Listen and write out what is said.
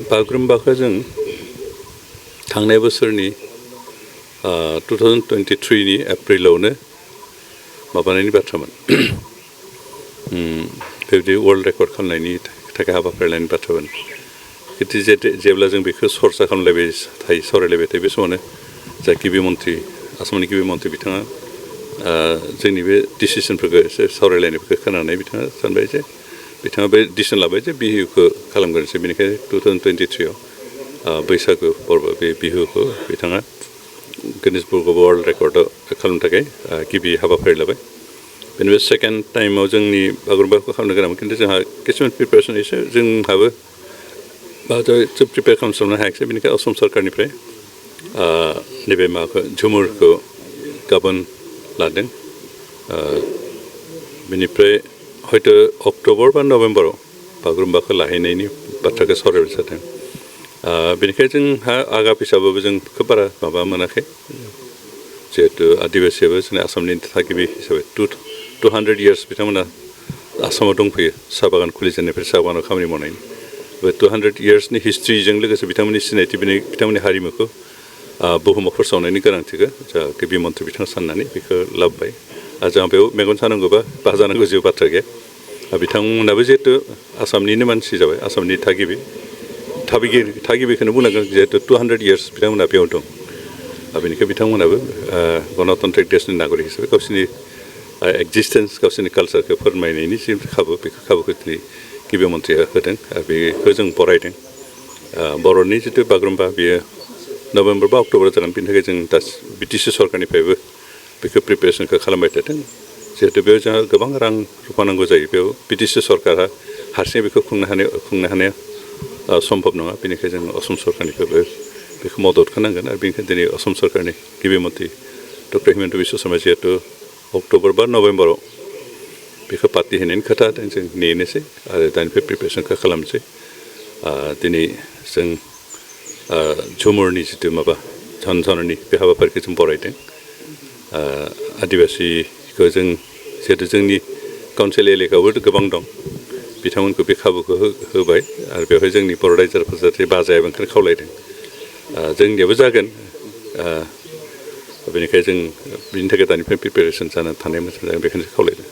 बागुरुम्बाखौ जों थांनाय बोसोरनि 2023 नि एप्रिलावनो माबानायनि बाथ्रामोन बेबायदि वर्ल्ड रेकर्ड खालामनायनि थाखाय हाबाफारि लानायनि बाथ्रामोन खिन्थु जेब्ला जों बेखौ सरसा खालामलायबाय थायो सावरायलायबाय थायो बे समावनो जा गिबि मन्थ्रि आसामनि गिबि मन्थ्रि बिथाङा जोंनि बे डिसिसनफोरखौ एसे सावरायलायनायफोरखौ खोनानानै बिथाङा सानबाय जे बिथाङा बे डिसिसन लाबाय जे बिहुखौ खालामग्रोनोसै बेनिखायनो 2023 आव बैसागु फोरबो बे बिहुखौ बिथाङा गिनिज बुक अफ वर्ल्ड रेकर्डआव खालामनो थाखाय गिबि हाबाफारि लाबाय बेनिफ्राय सेकेन्ड टाइमाव जोंनि बागुरुम्बाखौ खालामनो गोनांमोन खिन्थु जोंहा किसुमान प्रिपेरेसन एसे जोंहाबो प्रिपेयार खालामस्लाबनो हायाखिसै बेनिखायनो असम सरकारनिफ्राय नैबे माबाखौ झुमुरखौ गाबोन लादों बेनिफ्राय हयथ' अक्ट'बर बा नभेम्बराव बागुरुम्बाखौ लाहैनायनि बाथ्राखौ सावरायबाय जादों बेनिखायनो जोंहा आगाब हिसाबाबो जों खोब बारा माबा मोनाखै जिहेतु आदिबासियाबो जोंनि आसामनि थागिबि हिसाबै 200 इयार्स बिथांमोना आसामाव दंफैयो साहा बागान खुलिजेननायनिफ्राय साहा बागानाव खामानि मावनायनि बे 200 इयार्सनि हिस्ट्रिजों लोगोसे बिथांमोननि सिनायथि बिथांमोननि हारिमुखौ बुहुमाव फोसावनायनि गोनांथिखौ जा गिबि मन्थ्रि बिथाङा साननानै बेखौ लाबोबाय आरो जोंहा बेयाव मेगन सानांगौबा बाजानांगौ जेबो बाथ्रा गैया बिथांमोनाबो जिहेतु आसामनिनो मानसि जाबाय आसामनि थागिबिखौनो बुंनांगोन जिहेतु 200 इयार्स बिथांमोना बेयाव दं बेनिखायनो बिथांमोनाबो गणतान्त्रिक देशनि नागरिक हिसाबै गावसोरनि एक्जिस्टेन्स गावसोरनि कालसारखौ फोरमायनायनि जि खाबुखौ दिनै गिबि मन्थ्रिया होदों बेखौ जों बरायदों बर'नि जिथु बागुरुम्बा बेयो नभेम्बर बा अक्ट'बराव जागोन बेनि थाखाय जों दा बिटिसि सरकारनिफ्रायबो बेखौ प्रिपेरेसनखौ खालामबाय थादों जिहेतु बेयाव जोंहा गोबां रां रुफा नांगौ जायो बेयाव बिटिसि सरकारा हारसिङै बेखौ खुंनो हानाया सम्भब नङा बेनिखायनो जों असम सरकारनिफ्रायबो बेखौ मदद खालामनांगोन आरो बेनिखायनो दिनै असम सरकारनि गिबि मन्थ्रि डक्टर हिमन्त बिश्व शर्माया जिहेतु अक्ट'बर बा नभेम्बराव बेखौ पार्टि होनायनि खोथा होदों जों नेनोसै आरो दानिफ्राय प्रिपेरेसनखौ खालामनोसै दिनै जों झुमुरनि जिथु माबा झनझननि बे हाबाफारिखौ जों बरायदों आदिबासिखौ जों जिहेतु जोंनि काउन्सिल एलेकायावबो गोबां दं बिथांमोनखौ बे खाबुखौ होबाय आरो बेवहाय जोंनि बर' रायजोफोर जाहाथे बाजायाबो ओंखायनो खावलायदों जोंनियाबो जागोन बेनिखायनो जों बिनि थाखाय दानिफ्राय प्रिपेरेसन जानानै थानाया मोजां जागोन बेखौनो खावलायदों